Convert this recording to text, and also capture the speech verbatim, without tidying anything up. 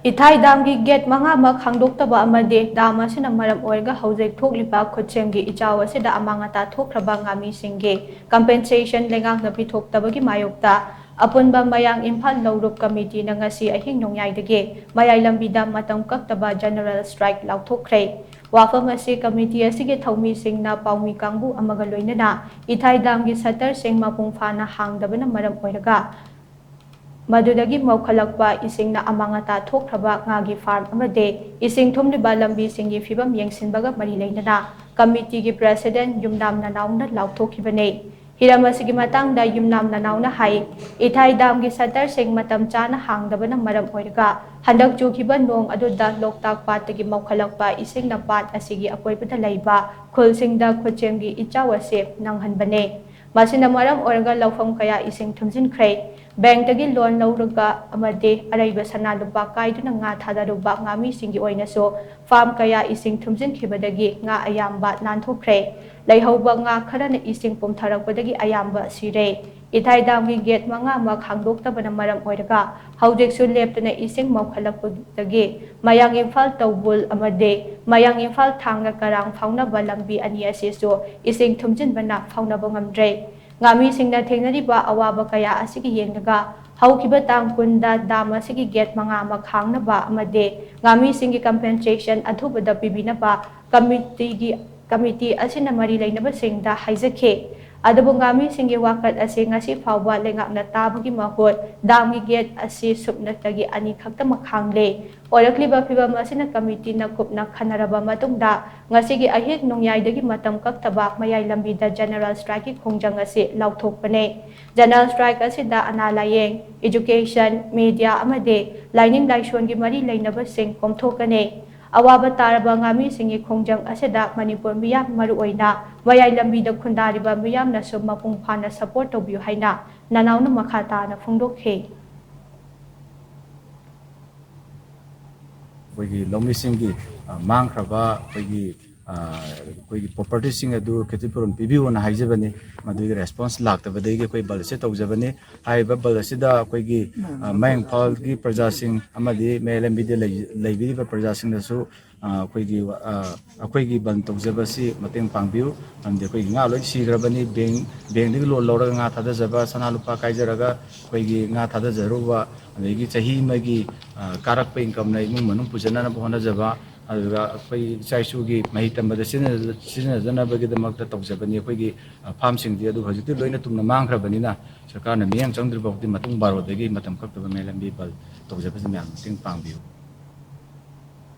ꯏꯊꯥꯏ ꯗꯥꯝꯒꯤ get ꯃꯉꯥꯃꯛ ꯍꯥꯡꯗꯣꯛꯇꯕ ꯑꯃꯗꯤ dam ꯑꯁꯤꯅ ꯃꯔꯝ ꯑꯣꯏꯔꯒ ꯍꯧꯖꯤꯛ ꯊꯣꯛꯂꯤꯕ ꯈꯨꯠꯁꯦꯝꯒꯤ ꯏꯆꯥꯎ ꯑꯁꯤꯗ ꯑꯃꯥꯡ ꯑꯇꯥ ꯊꯣꯛꯈ꯭ꯔꯕ ꯉꯥꯃꯤꯁꯤꯡꯒꯤ ꯀꯝꯄꯦꯟꯁꯦꯁꯟ ꯂꯩꯉꯥꯛꯅ ꯄꯤꯊꯣꯛꯇꯕꯒꯤ ꯃꯥꯌꯣꯛꯇ ꯑꯄꯨꯟꯕ ꯃꯌꯥꯡ ꯏꯝꯐꯥꯜ ꯂꯧꯔꯨꯞ ꯀꯃꯤꯇꯤꯅ ꯉꯁꯤ ꯑꯍꯤꯡ ꯅꯣꯡꯌꯥꯏꯗꯒꯤ ꯃꯌꯥꯏ ꯂꯝꯕꯤꯗ ꯃꯇꯝ ꯀꯛꯇꯕ ꯖꯦꯅꯔꯦꯜ ꯁ꯭ꯇ꯭ꯔꯥꯏꯛ ꯂꯥꯎꯊꯣꯛꯈ꯭ꯔꯦ꯫ ꯋꯥꯐꯝ ꯑꯁꯤ ꯀꯃꯤꯇꯤ ꯑꯁꯤꯒꯤ ꯊꯧꯃꯤꯁꯤꯡꯅ ꯄꯥꯎꯃꯤ ꯀꯥꯡꯕꯨ ꯑꯃꯒ ꯂꯣꯏꯅꯅ ꯏꯊꯥꯏ ꯗꯥꯝꯒꯤ ꯁꯇꯔꯁꯤꯡ ꯃꯄꯨꯡ ꯐꯥꯅ ꯍꯥꯡꯗꯕꯅ ꯃꯔꯝ ꯑꯣꯏꯔꯒ ꯃꯗꯨꯗꯒꯤ ꯃꯧꯈꯠꯂꯛꯄ ꯏꯁꯤꯡꯅ ꯑꯃꯥꯡ ꯑꯇꯥ ꯊꯣꯛꯈ꯭ꯔꯕ ꯉꯥꯒꯤ ꯐꯥꯔꯝ ꯑꯃꯗꯤ ꯏꯁꯤꯡ ꯊꯨꯝꯂꯤꯕ ꯂꯝꯕꯤꯁꯤꯡꯒꯤ ꯐꯤꯕꯝ ꯌꯦꯡꯁꯤꯟꯕꯒ ꯃꯔꯤ ꯂꯩꯅꯅ ꯀꯃꯤꯇꯤꯒꯤ ꯄ꯭ꯔꯦꯁꯤꯗꯦꯟꯠ ꯌꯨꯝꯅꯥꯝ ꯅꯅꯥꯎꯅ ꯂꯥꯎꯊꯣꯛꯈꯤꯕꯅꯤ꯫ ꯍꯤꯔꯝ ꯑꯁꯤꯒꯤ ꯃꯇꯥꯡꯗ ꯌꯨꯝꯅꯥꯝ ꯅꯅꯥꯎꯅ ꯍꯥꯏ, ꯏꯊꯥꯏ ꯗꯥꯝꯒꯤ ꯁꯇꯔꯁꯤꯡ ꯃꯇꯝ ꯆꯥꯅ ꯍꯥꯡꯗꯕꯅ ꯃꯔꯝ ꯑꯣꯏꯔꯒ ꯍꯟꯗꯛ ꯆꯨꯈꯤꯕ ꯅꯣꯡ ꯑꯗꯨꯗ ꯂꯣꯛꯇꯥꯛ ꯄꯥꯠꯇꯒꯤ ꯃꯧꯈꯠꯂꯛꯄ ꯏꯁꯤꯡꯅ ꯄꯥꯠ ꯑꯁꯤꯒꯤ ꯑꯀꯣꯏꯕꯗ ꯂꯩꯕ ꯈꯨꯜꯁꯤꯡꯗ ꯈꯨꯠꯁꯦꯝꯒꯤ ꯏꯆꯥꯎ ꯑꯁꯤ ꯅꯪꯍꯟꯕꯅꯤ꯫ ꯃꯁꯤꯅ ꯃꯔꯝ ꯑꯣꯏꯔꯒ ꯂꯧꯐꯝ ꯀꯌꯥ ꯏꯁꯤꯡ ꯊꯨꯝꯖꯤꯟꯈ꯭ꯔꯦ꯫ ꯕꯦꯡꯛꯇꯒꯤ ꯂꯣꯟ ꯂꯧꯔꯒ ꯑꯃꯗꯤ ꯑꯔꯩꯕ ꯁꯅꯥ ꯂꯨꯄꯥ ꯀꯥꯏꯗꯨꯅ ꯉꯥ ꯊꯥꯗꯔꯨꯕ ꯉꯥꯃꯤꯁꯤꯡꯒꯤ ꯑꯣꯏꯅꯁꯨ ꯐꯥꯔꯝ ꯀꯌꯥ ꯏꯁꯤꯡ ꯊꯨꯝꯖꯤꯟꯈꯤꯕꯗꯒꯤ ꯉꯥ ꯑꯌꯥꯝꯕ ꯅꯥꯟꯊꯣꯛꯈ꯭ꯔꯦ꯫ ꯂꯩꯍꯧꯕ ꯉꯥ ꯈꯔꯅ ꯏꯁꯤꯡ ꯄꯨꯝꯊꯔꯛꯄꯗꯒꯤ ꯑꯌꯥꯝꯕ ꯁꯤꯔꯦ꯫ ꯏꯊꯥꯏ ꯗꯥꯝꯒꯤ ꯒꯦꯠ ꯃꯉꯥꯃꯛ ꯍꯥꯡꯗꯣꯛꯇꯕꯅ ꯃꯔꯝ ꯑꯣꯏꯔꯒ ꯍꯧꯖꯤꯛꯁꯨ ꯂꯦꯞꯇꯅ ꯏꯁꯤꯡ ꯃꯧꯈꯠꯂꯛꯄꯗꯒꯤ ꯃꯌꯥꯡ ꯏꯝꯐꯥꯜ ꯇꯧꯕꯨꯜ ꯑꯃꯗꯤ ꯃꯌꯥꯡ ꯏꯝꯐꯥꯜ ꯊꯥꯡꯒ ꯀꯔꯥꯡ ꯐꯥꯎꯅꯕ ꯂꯝꯕꯤ ꯑꯅꯤ ꯑꯁꯤꯁꯨ ꯏꯁꯤꯡ ꯊꯨꯝꯖꯤꯟꯕꯅ ꯐꯥꯎꯅꯕ ꯉꯝꯗ꯭ꯔꯦ꯫ ꯉꯥꯃꯤꯁꯤꯡꯅ ꯊꯦꯡꯅꯔꯤꯕ ꯑꯋꯥꯕ ꯀꯌꯥ ꯑꯁꯤꯒꯤ ꯌꯦꯡꯂꯒ ꯍꯧꯈꯤꯕ ꯇꯥꯡ ꯀꯨꯟꯗ ꯗꯥꯝ ꯑꯁꯤꯒꯤ ꯒꯦꯠ ꯃꯉꯥꯃꯛ ꯍꯥꯡꯅꯕ ꯑꯃꯗꯤ ꯉꯥꯃꯤꯁꯤꯡꯒꯤ ꯀꯝꯄꯦꯟꯁꯦꯁꯟ ꯑꯊꯨꯕꯗ ꯄꯤꯕꯤꯅꯕ ꯀꯃꯤꯇꯤꯒꯤ, ꯀꯃꯤꯇꯤ ꯑꯁꯤꯅ ꯃꯔꯤ ꯂꯩꯅꯕꯁꯤꯡꯗ ꯍꯥꯏꯖꯈꯤ꯫ ꯑꯗꯨꯕꯨ ꯉꯥꯃꯤꯁꯤꯡꯒꯤ ꯋꯥꯀꯠ ꯑꯁꯤ ꯉꯁꯤ ꯐꯥꯎꯕ ꯂꯩꯉꯥꯛꯅ ꯇꯥꯕꯒꯤ ꯃꯍꯨꯠ ꯗꯥꯝꯒꯤ ꯒꯦꯠ ꯑꯁꯤ ꯁꯨꯞꯅꯇꯒꯤ ꯑꯅꯤ ꯈꯛꯇꯃꯛ ꯍꯥꯡꯂꯦ꯫ ꯑꯣꯏꯔꯛꯂꯤꯕ ꯐꯤꯚꯝ ꯑꯁꯤꯅ ꯀꯃꯤꯇꯤꯅ ꯀꯨꯞꯅ ꯈꯟꯅꯔꯕ ꯃꯇꯨꯡꯗ ꯉꯁꯤꯒꯤ ꯑꯍꯤꯡ ꯅꯣꯡꯌꯥꯏꯗꯒꯤ ꯃꯇꯝ ꯀꯛꯇꯕ ꯃꯌꯥꯏ ꯂꯝꯕꯤꯗ ꯖꯦꯅꯔꯦꯜ ꯁ꯭ꯇ꯭ꯔꯥꯏꯛꯀꯤ ꯈꯣꯡꯖꯪ ꯑꯁꯤ ꯂꯥꯎꯊꯣꯛꯄꯅꯦ꯫ ꯖꯦꯅꯔꯦꯜ ꯁ꯭ꯇ꯭ꯔꯥꯏꯛ ꯑꯁꯤꯗ ꯑꯅꯥ ꯂꯥꯌꯦꯡ, ꯏꯖꯨꯀꯦꯁꯟ, ꯃꯤꯗꯤꯌꯥ ꯑꯃꯗꯤ ꯂꯥꯏꯅꯤꯡ ꯂꯥꯏꯁꯣꯟꯒꯤ ꯃꯔꯤ ꯂꯩꯅꯕꯁꯤꯡ ꯀꯣꯝꯊꯣꯛꯀꯅꯤ꯫ ꯑꯋꯥꯕ ꯇꯥꯔꯕ ꯉꯥꯃꯤꯁꯤꯡꯒꯤ ꯈꯣꯡꯖꯪ ꯑꯁꯤꯗ ꯃꯅꯤꯄꯨꯔ ꯃꯤꯌꯥꯝ, ꯃꯔꯨꯑꯣꯏꯅ ꯃꯌꯥꯏ ꯂꯝꯕꯤꯗ ꯈꯨꯟꯗꯥꯔꯤꯕ ꯃꯤꯌꯥꯝꯅꯁꯨ ꯃꯄꯨꯡ ꯐꯥꯅ ꯁꯄꯣꯔꯠ ꯇꯧꯕꯤꯌꯨ ꯍꯥꯏꯅ ꯅꯅꯥꯎꯅ ꯃꯈꯥ ꯇꯥꯅ ꯐꯣꯡꯗꯣꯛꯈꯤ꯫ ꯑꯩꯈꯣꯏꯒꯤ ꯂꯧꯃꯤꯁꯤꯡꯒꯤ, ꯑ, ꯃꯥꯡꯈ꯭ꯔꯕ ꯑꯩꯈꯣꯏꯒꯤ ꯑꯩꯈꯣꯏꯒꯤ ꯄ꯭ꯔꯣꯄꯔꯇꯤꯁꯤꯡ ꯑꯗꯨ ꯈꯦꯇ꯭ꯔꯤꯄꯨꯔꯝ ꯄꯤꯕꯤꯌꯣꯅ ꯍꯥꯏꯖꯕꯅꯤ꯫ ꯃꯗꯨꯒꯤ ꯔꯦꯁꯄꯣꯟꯁ ꯂꯥꯛꯇꯕꯗꯒꯤ ꯑꯩꯈꯣꯏ ꯕꯟ ꯑꯁꯤ ꯇꯧꯖꯕꯅꯤ꯫ ꯍꯥꯏꯔꯤꯕ ꯕꯟ ꯑꯁꯤꯗ ꯑꯩꯈꯣꯏꯒꯤ ꯃꯌꯥꯡ ꯏꯝꯐꯥꯜꯒꯤ ꯄ꯭ꯔꯖꯥꯁꯤꯡ ꯑꯃꯗꯤ ꯃꯌꯥꯏ ꯂꯝꯕꯤꯗ ꯂꯩꯕꯤꯔꯤꯕ ꯄ꯭ꯔꯖꯥꯁꯤꯡꯗꯁꯨ ꯑꯩꯈꯣꯏꯒꯤ ꯑꯩꯈꯣꯏꯒꯤ ꯕꯟ ꯇꯧꯖꯕꯁꯤ ꯃꯇꯦꯡ ꯄꯥꯡꯕꯤꯌꯨ꯫ ꯃꯔꯝꯗꯤ ꯑꯩꯈꯣꯏꯒꯤ ꯉꯥ ꯂꯣꯏ ꯁꯤꯈ꯭ꯔꯕꯅꯤ꯫ ꯕꯦꯡ ꯕꯦꯡꯗꯒꯤ ꯂꯣꯟ ꯂꯧꯔꯒ ꯉꯥ ꯊꯥꯗꯖꯕ, ꯁꯅꯥ ꯂꯨꯄꯥ ꯀꯥꯏꯖꯔꯒ ꯑꯩꯈꯣꯏꯒꯤ ꯉꯥ ꯊꯥꯗꯖꯔꯨꯕ, ꯑꯗꯒꯤ ꯆꯍꯤ ꯑꯃꯒꯤ ꯀꯥꯔꯛꯄ ꯏꯟꯀꯝꯅ ꯏꯃꯨꯡ ꯃꯅꯨꯡ ꯄꯨꯖꯅꯅꯕ ꯍꯣꯠꯅꯖꯕ, ꯑꯗꯨꯒ ꯑꯩꯈꯣꯏ ꯏꯆꯥ ꯏꯁꯨꯒꯤ ꯃꯍꯩ ꯇꯝꯕꯗ ꯁꯤꯖꯤꯟꯅꯖꯅꯕꯒꯤꯗꯃꯛꯇ ꯇꯧꯖꯕꯅꯤ꯫ ꯑꯩꯈꯣꯏꯒꯤ ꯐꯥꯝꯁꯤꯡꯗꯤ ꯑꯗꯨ ꯍꯧꯖꯤꯛꯇꯤ ꯂꯣꯏꯅ ꯇꯨꯝꯅ ꯃꯥꯡꯈ꯭ꯔꯕꯅꯤꯅ ꯁꯔꯀꯥꯔꯅ ꯃꯤꯠꯌꯦꯡ ꯆꯪꯗ꯭ꯔꯤ ꯐꯥꯎꯗꯤ ꯃꯇꯨꯡ ꯕꯥꯔꯣꯗꯒꯤ ꯃꯇꯝ ꯀꯛꯇꯕ ꯃꯌꯥꯏ ꯂꯝꯕꯤ ꯕꯟ ꯇꯧꯖꯕꯁꯤ ꯃꯌꯥꯝ ꯃꯇꯦꯡ ꯄꯥꯡꯕꯤꯌꯨ꯫